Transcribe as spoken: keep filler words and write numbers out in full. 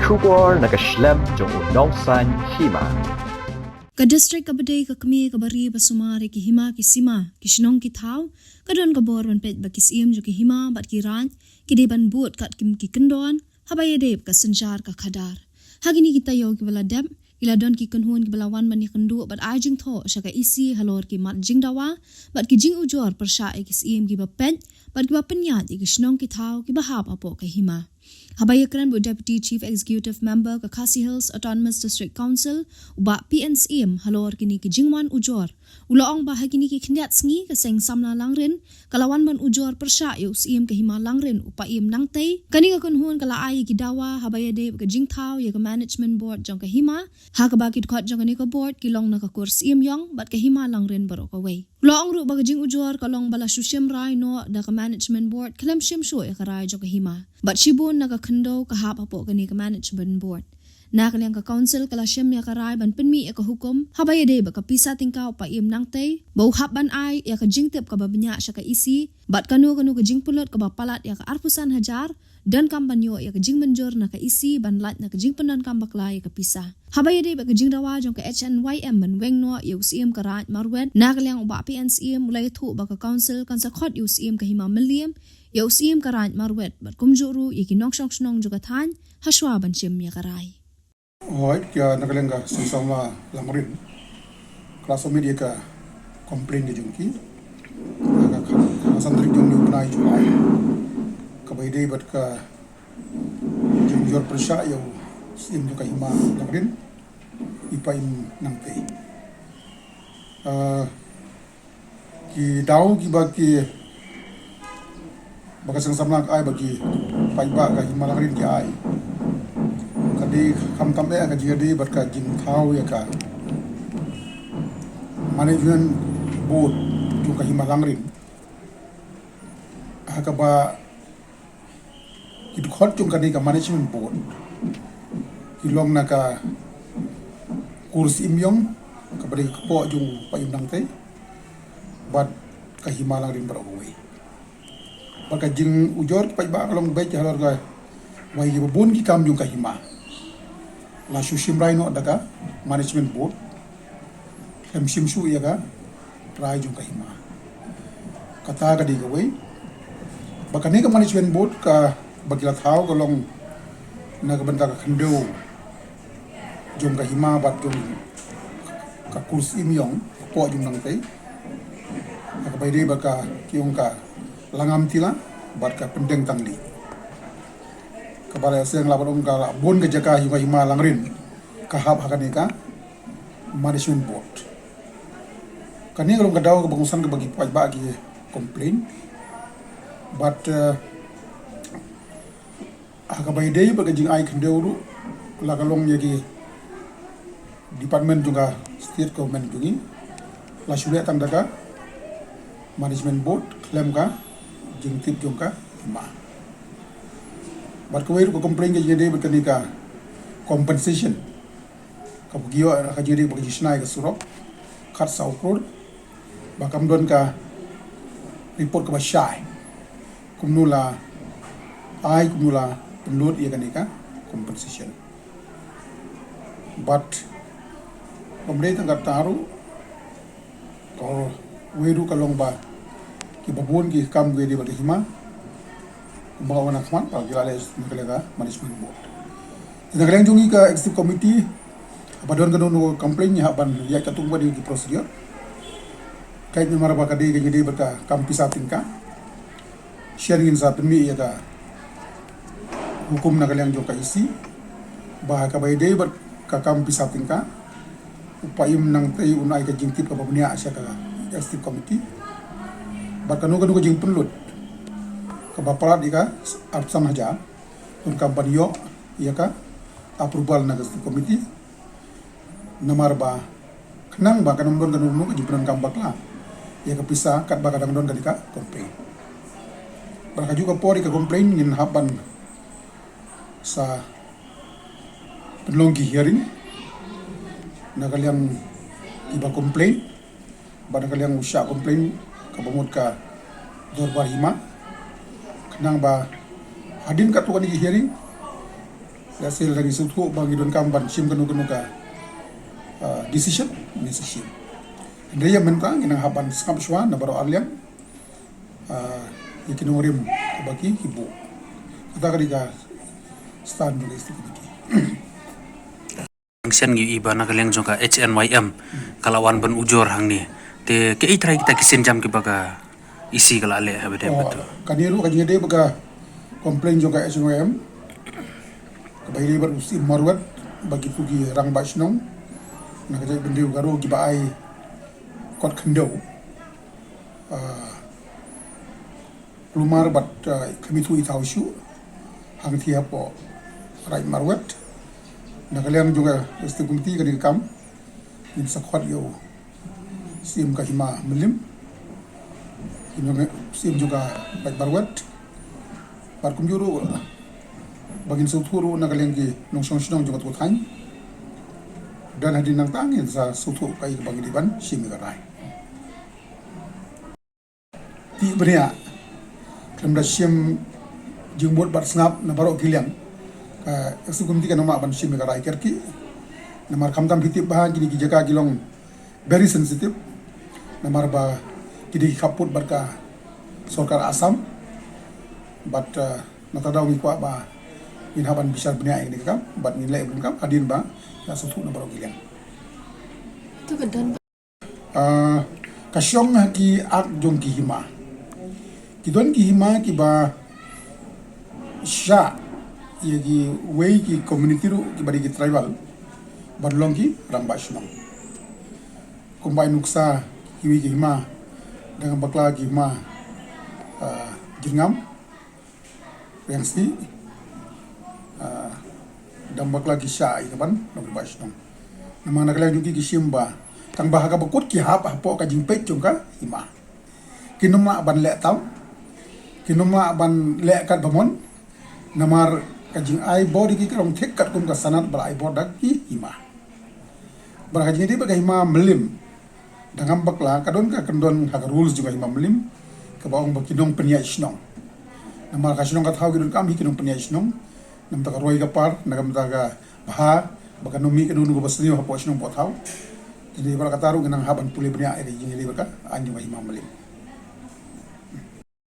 Khubor na ka shlem jong u nongsaiñ hima. Ka district kaba dei ka kmie kaba ri ba sumar ïa ki hima ki sima, ki shnong ki thaw, ka don ka bor ban peit ba ki syiem jong ki hima bad ki raid ki dei ban bud katkum ki kyndon, haba ïadei bad ka synshar ka khadar. Ha kine ki taïew kiba la dep, ki la don ki kynhun kiba la wan ban ïakynduh bad ai jingthoh sha ka E C halor ki mat jingdawa bad ki jingujor pyrshah ïa ki syiem kiba peit bad kiba pynïaid ïa ki shnong ki thaw kiba hap hapoh ka hima. Haba ïakren bad u Deputy Chief Executive Member ka Khasi Hills Autonomous District Council, u Bah P N Syiem, halor kine ki jingwan ujor, u la ong ba ha kine ki khyndiat sngi ka seng samla Langrin ka la wan ban ujor pyrshah ïa u syiem ka hima Langrin, u Paiem Nangtei. Kane ka kynhun ka la ai ïa ki dawa haba ïadei bad ka jingthaw ïa ka management board jong ka hima, ha kaba ki dkhot jong kane ka board ki long na ka kur Syiem Ïong bad ka hima Langrin baroh kawei. U la ong ruh ba ka jingujor ka long ba la shu shim rai noh da ka management board khlem shim shuh ïa ka rai jong ka hima. Bad shibun na ka khyndew ka hap hapoh kane ka management board. Na ka liang ka council ka la shim ïa ka rai ban pynmih ïa ka hukum haba ïadei bad ka pisa tyngka u Paiem Nangtei ba u hap ban ai ïa ka jingtip kaba bniah sha ka E C bad kano kano ka jingpynlut kaba palat ïa ka arphew san hajar, donkam ban ïoh ïa ka jingmynjur na ka E C ban lait na ka jingpyndonkam bakla ïa ka pisa. Haba ïadei bad ka jingdawa jong ka H N Y M ban weng noh ïa u syiem ka raid marwet, na ka liang u Bah P N Syiem u la ïathuh ba ka council kan sa khot ïa u syiem ka hima Mylliem, ïa u syiem ka raid marwet bad kumjuh ruh ïa ki nongshong shnong jong ka thaiñ ha shuwa ban shim ïa ka rai. Hooid, ïa na ka liang ka seng samla Langrin ka la submit ïa ka complaint ka jong ki ha ka khatsan tarik jong une u bnai July kaba ïadei bad ka jingujor pyrshah ïa u syiem jong ka hima Langrin, i Paiem Nangtei. Ah, ki daw kiba ki, ba ka seng samla ka ai, ba ki paidbah ka hima Langrin ki ai, ka dei khamtam eh ka jingïadei bad ka jingthaw ïa ka management board jong ka hima Langrin, ha kaba ki dkhot jong kane ka management board ki long na ka kur Syiem Ïong kaba dei ka kpoh jong u Paiem Nangtei bad ka hima Langrin baroh kawei. Bad ka jingujor ki paidbah ka long beit halor kawei kiba bun ki kam jong ka hima la shu shim rai noh da ka management board, khlem shim shuh ïa ka rai jong ka hima. Kata ka dei kawei. Bad kane ka management board kaba ki la thaw ka long na ka bynta ka khyndew jong ka hima bad jong ka kur Syiem Ïong, ka kpoh jong u Nangtei, ha kaba ïadei bad ka, ki ong ka Langam Tila bad ka Pyndeng Tanglih. Kaba la seng la bad ong ka la bun ka jaka jong ka hima Langrin ka hap ha kane ka management board. Kane ka long ka daw kaba kongsan kaba ki paidbah ki complain. Bad, eh, ha kaba ïadei bad ka jingai khyndew ruh, la ka long ïa ki department jong ka state government jong ngi la shu leh tang da ka management board khlem ka jingtip jong ka hima. Bad kawei ruh ka complain ka jingïadei bad kane ka compensation kaba ki ïoh ha ka jingïadei bad ka jingshna ïa ka surok khatsaw klur, ba kam don ka report kaba shai kumno la ai, kumno la pynlut ïa kane ka compensation. Bad kam dei tang kata ruh, kawei ruh ka long ba kiba bun ki kam kiba ïadei bad ka hima, kumba ong ha khmat, ba ki la leh na ka liang ka management board. Te na ka liang jong ngi ka executive committee, haba don kano kano ka complain ngi hap ban ïaid katkum kane ka procedure. Kaei namar ba ka dei, ka dei bad ka kam pisa tyngka. Shen ngin sa pynmih ïa ka hukum na ka liang jong ka E C ba ha kaba ïadei bad ka kam pisa tyngka, u Paiem Nangtei un ai ka jingtip kaba bniah sha ka executive committee. Bad kano kano ka jingpynlut kaba palat ïa ka arphew san hajar, donkam ban ïoh ïa ka approval na ka executive committee. Namar ba khnang ba kan ym don kano kano ka jingpyndonkam bakla ïa ka pisa katba ka dang don kane ka complain. Bad ha kajuh ka por ïa ka complain ngin hap ban sa pynlong ki hearing na ka liang kiba complain bad na ka liang u shah complain kaba mut ka dorbar hima, khnang ba hadien katto katne ki hearing Lehse lada ngi sngewthuh ba ngi donkam ban shim kano kano ka, ah, decision, ngi sa shim. Hynrei ïa mynta ngi nang hap ban sngap shuwa na baroh arliang, ah, ïa ki nongrim ba ki ki buh. Kata ka dei ka stand jong ka executive committee. Shen ngi i ba na ka liang jong ka H N Y M ka la wan ban ujor hangne. Te kaei trai kita ki sienjam kiba ka E C ka la leh ha ba dei. Oh, betul. Kane ruh ka jingïadei bad ka complaint jong ka H N Y M kaba ïadei bad u Syiem Marwet bad kito ki rangbah shnong na ka jaitbynriew Garo kiba ai kot khyndew. Ah, kulmar bad, ah, kham ithuh ithaw shuh hangthie hapoh Raid Marwet. Na ka liang jong ka executive committee kane ka kam ngin sa khot ïa u Syiem ka Hima Mylliem, Syiem jong ka, Syiem jong ka Raid Marwet. Bad kumjuh ruh ba ngin sngewthuh ruh na ka liang ki nongshong shnong jong ka tnga thaiñ. Don hadien nangta ngin sa sngewthuh kaei kaba ngi dei ban shim ïa ka rai. Tip bniah khlem da shim jingmut bad sngap na baroh ki liang, ka executive committee kan ym lah ban shim ïa ka rai kyrkieh. Namar khamtam phi tip ba kine ki jaka ki long very sensitive. Namar ba ki dei ki khappud bad ka sorkar Assam. Bad, eh, nangta daw ngi kwah ba ngin hap ban bishar bniah ïa kane ka kam bad ngin leh ïa kane ka kam hadien ba la sngewthuh na baroh ki liang. To ka don Ah, ka shong ha ki ak jong ki hima. Ki don ki hima kiba shah ïa kiwei ki community ruh kiba dei ki tribal ban long ki rangbah shnong. Kumba i nuksa kiwei ki hima, dang bakla ki hima, ah, Jyrngam, Riangstih, ah, dang bakla ki shah ïa ka ban long ki rangbah shnong. Namar na ka liang jong ki ki shim ba tang ba ha kaba kut ki hap hapoh ka jingpeit jong ka hima. Kin ym lah ban leh tam, kin ym lah ban leh katba mon. Namar ka jingai bor ïa ki ka long thik katkum ka sanad ba la ai bor da ki hima. Bad ka jingïadei bad ka hima Mylliem, dang ngam bakla, ka don ka kyndon ha ka rules jong ka hima Mylliem kaba ong ba ki nongpynïaid shnong. Namar ka shnong ka thaw ki donkam hi ki nongpynïaid shnong. Namar ka roi ka par, namar ka bha ba ka nongmih ka don kaba sniew hapoh shnong hapoh thaw. Te dei bad kata ruh ngi nang hap ban pule bniah ïa ka jingïadei bad ka aiñ jong ka hima Mylliem.